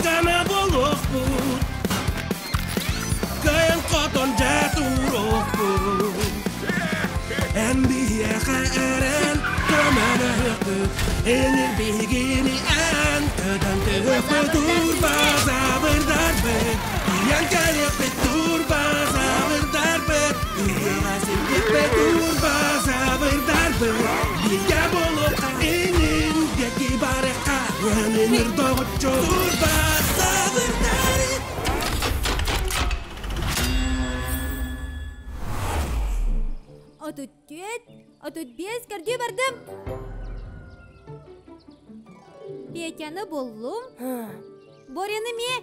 Кытаана буолуохпут, Кыайан хотон дьэ туруохпут. Эн биһиэхэ эрэн көмөлөһүөхпүт, Энир биһигини эн көтөн түһүөхпүт, Турбазаврдарбыт, Тиийэн кэлиэхпит, Турбазаврдарбыт, Ыһыаҕа сирдиэхпит, Турбазаврдарбыт, Бииргэ буолуохха инин диэки барыахха, Ыһан доҕоччу Турбазаврдар. 34, 35 көрдүү бардым. Петяны буллум. Боряны ме.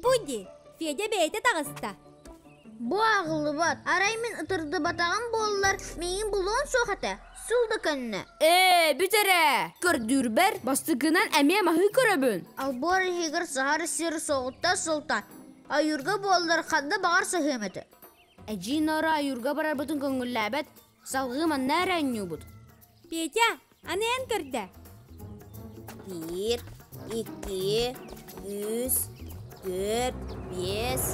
Буди, Федя бэйэтэ таҕыста. Бу ааҕыллыбат. Арай мин ытырдыбатаҕым буоллар, миигин булуон суох этэ. Сыл да көннө. Ээ, бүт эрэ! Көрдүүрбэр бастакынан эмиэ маһы көрөбүн. Албор иһигэр саһар сир соҕутта сылтан. Ойуурга буоллар ханна баҕар саһыам этэ. Эдьиий Нора ойуурга барарбытын көҥүллээбэт. Салгыы манна эрэ оонньуубут. Петя, аны эн көрдө. Биир, икки, үс, түөрт, биэс.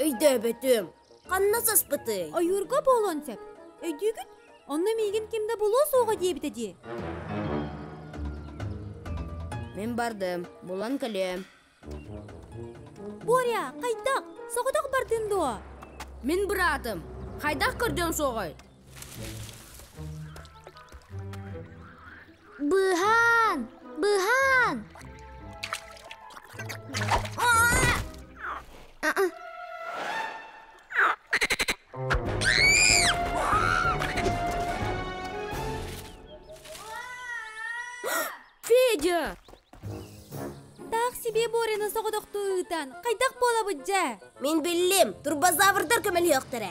Өйдөөбөтүм. Ханна саспытый? Ойуурга буолуон сөп. Өйдүүгүт? Онно миигин ким да булуо суоҕа диэбитэ дии. Мин бардым, булан кэлиэм. Боря, хайдах? Соҕотох бардын дуо? Мин быраатым. Хайдах көрдүөм суоҕай? Быһаан! Быһаан! Федя! Таах себе Боряны соҕотохтуу ыытан, хайдах буолабыт дьэ? Мин биллим, турбозаврдар көмөлөһүөхтэрэ.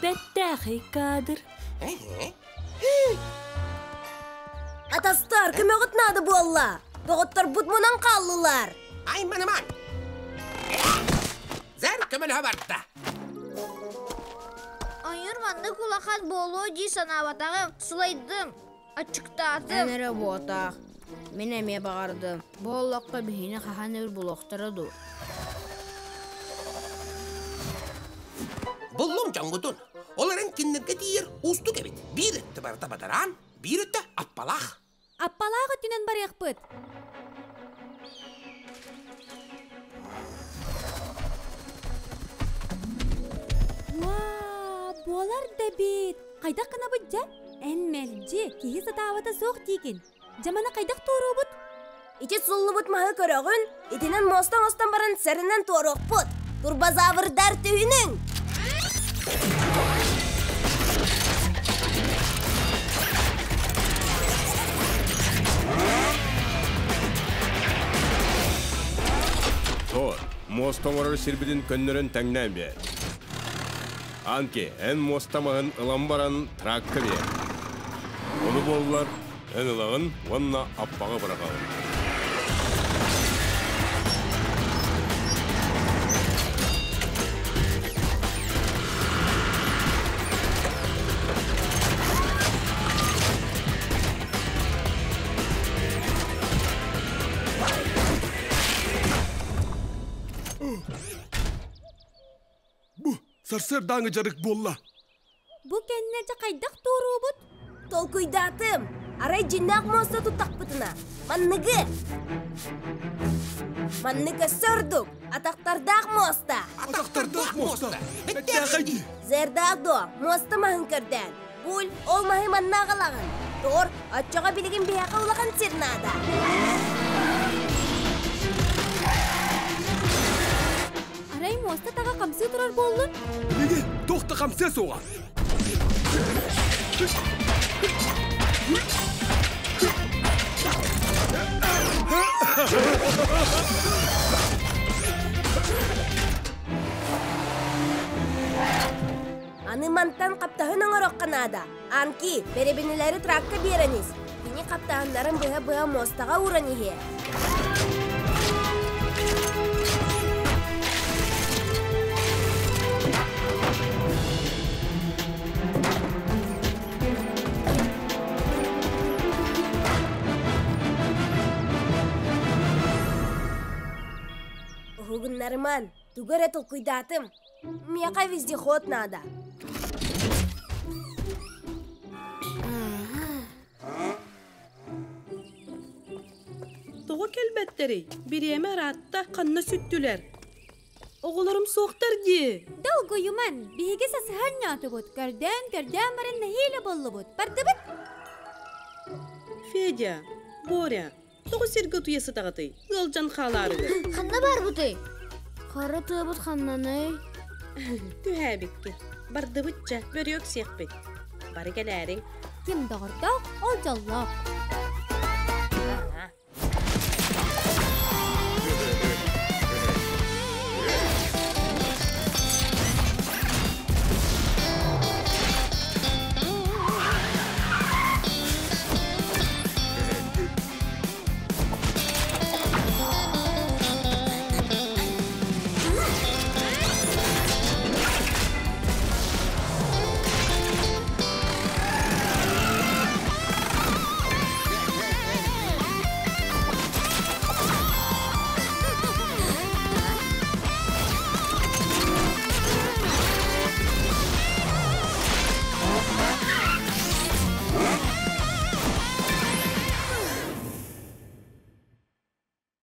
Бэттээхэй кадр. Атастар, көмөҕүт наада буолла. Доҕотторбут мунан хааллылар. Айманымаҥ! Зэр көмөлөһө барда. Ойуур маннык улахан буолуо дии санаабатаҕым, сылайдым, аччыктаатым. Эн эрэ буотаах. Мин эмиэ баҕардым. Бу олоххо биһини хаһан өр булуохтара дуу? Буллум дьоҥҥутун. Ол эрэн кинилэргэ тиийэр уустук эбит. Биир өттө барыта бадараан, биир өттө аппалаах. Аппалаах өттүнэн барыахпыт. Уа, буолар да эбит. Хайдах гынабыт дьэ? Эн мэлдьи киһи сатаабата суох диигин. Дьаманы хайдах туоруубут? Ити суллубут маһы көрөҕүн, итинэн муоста оҥостон баран сэрэнэн туоруохпут. Турбозаврдар түһүнүҥ! Тор, муоста оҥорор сирбитин көннөрөн тэҥнээн биэр. Анки, эн муоста маһын ылан баран тракка биэр. Ону буоллар, Эн ылаҕын уонна аппаҕа быраҕаҕын. Бу сарсыардааҥы дьарык буолла. Бу кэннэ дьэ хайдах туоруубут? Толкуйдаатым. Арай дьиннээх муоста туттахпытына, манныгы. Маннык өссө ордук. Атахтардаах муоста. Атахтардаах муоста. Бэттээхэй дии. Зердаах дуо, муоста маһын көрдөөн. Буль, ол маһы манна аҕалаҕын. Тор, оччоҕо билигин биһиэхэ улахан сир наада. Арай муоста таҕа хамсыы турар буоллун? Биһиги туох да хамсыа суоҕа. Аны мантан хаптаһын оҥоруохха наада. Анки, бэрэбинэлэри тракка биэрэн ис. Кини хаптаһыннарын быһа-быһа муостаҕа ууран иһиэ. Уһугуннарыман, тугу эрэ толкуйдаатым. Миэхэ вездеход наада. Тоҕо кэлбэттэрий? Бириэмэ ыраатта, ханна сүттүлэр? Оҕолорум суохтар дии. Долгуйуман, биһиги сасыһан ньоотубут, көрдөөн-көрдөөн баран нэһиилэ буллубут. Бардыбыт? Федя, Боря, тоҕо сиргэ утуйа сытаҕытый? Ыалдьан хаалаарыгыт. Ханна барбытый? Хара тыабыт ханнаный? Түһээбиккит. Бардыбыт чэ, бөрүөк сиэхпит. Бары кэлээриҥ. Ким доҕордоох, ол дьоллоох.